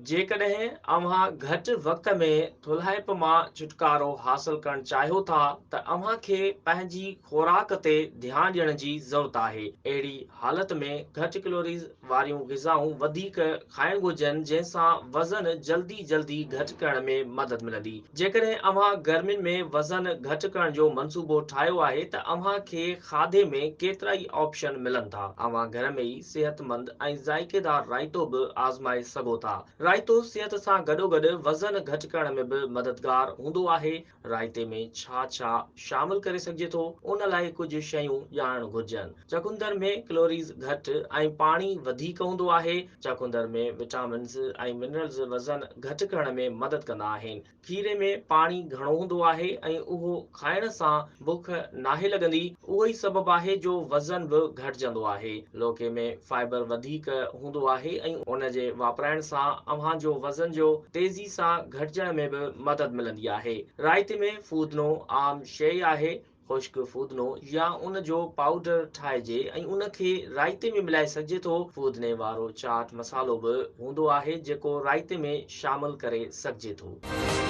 جيڪڏهن اوهان گهٽ وقت ۾ ٿلهائپ مان ڇوٽڪارو حاصل ڪرڻ چاهيو ٿا ته اوهان کي پنهنجي خوراڪ تي ڌيان ڏيڻ جي ضرورت آهي. اهڙي حالت ۾ گهٽ ڪلوريز واريون غذائون وڌيڪ کائڻ گهرجن جنهن سان وزن جلدي جلدي گهٽ ڪرڻ ۾ مدد ملندي. جيڪڏهن اوهان گرمين ۾ وزن گهٽ ڪرڻ جو منصوبو ٺاهيو آهي ته اوهان کي کاڌي ۾ ڪيترائي آپشن ملن ٿا. اوهان گهر ۾ ئي صحتمند ۽ ذائقيدار رائتو به آزمائي سگهو ٿا. رائتو صحت سان گڏوگڏ وزن گهٽ ڪرڻ ۾ به مددگار هوندو آهي. رائتي ۾ ڇا ڇا شامل ڪري سگهجي ٿو، ان لاء ڪجهه شيون ڄاڻڻ گهرجن. چقندر ۾ ڪلوريز گهٽ ۽ پاڻي وڌيڪ هوندو آهي. چقندر ۾ وٽامنز ۽ منرلز وزن گهٽ ڪرڻ ۾ مدد ڪندا آهن. کيري ۾ پاڻي گهڻو هوندو آهي ۽ اهو کائڻ سان بک ناهي لڳندي، اهو ئي سبب آهي جو وزن به گهٽجندو آهي. لوڪي ۾ فائبر وڌيڪ هوندو آهي ۽ ان جي واپرائڻ سان اوهان جو وزن جو تيزي سان گهٽجڻ ۾ به مدد ملندي آهي. رائتي ۾ ڦودنو عام شيء آهي، خشڪ ڦودنو يا ان جو پائوڊر ٺاهجي ۽ ان کي رائتي ۾ ملائي سگهجي ٿو. ڦودني وارو چاٽ مصالحو به هوندو آهي جيڪو رائتي ۾ شامل ڪري سگهجي ٿو.